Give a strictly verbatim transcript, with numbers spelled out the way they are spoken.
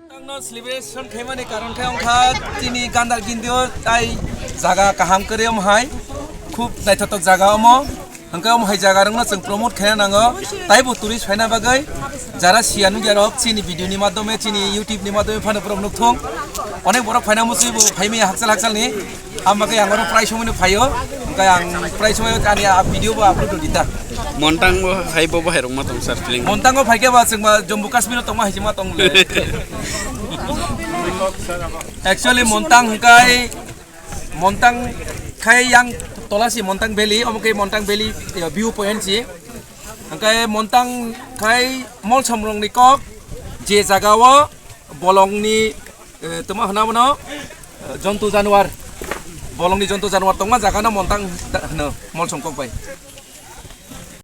Tangno celebration khaimani karon khe wngkha chini Gandar Gindio tai jaga kaham kwrwi omo hai, khub naithotok jaga omo. Hwnkhe omo hai jaga rokno chwng promote khaina nango, taibo tourist phaina bagwi. Jara siya nukya rok chini video ni madhyome, chini YouTube ni madhyome phano borok nukthung. Onek borok phaina muchwi bo phaimaya hakchal hakchal ni. Ang bagwi ang oro prai somoi no phaio, hwnkhe ang prai somoi ani a video bo upload rwdi ta. Montang bo hai bo bahai rok ma tong sar pling. Montang o phaikhe ba chwng ba Jammu Kashmir o tongma hai se ma tong le. Actually Montang hwnkhe Montang khai yang tola si Montang Valley, omo khe Montang Valley, eh, view point si. Hwnkhe Montang khai molsom rok ni kok je jaga o bolong ni, eh, tongma hwnna bono, eh, jontu januar, bolong ni jontu januar tongma jaga no Montang hwno molsom kok bai.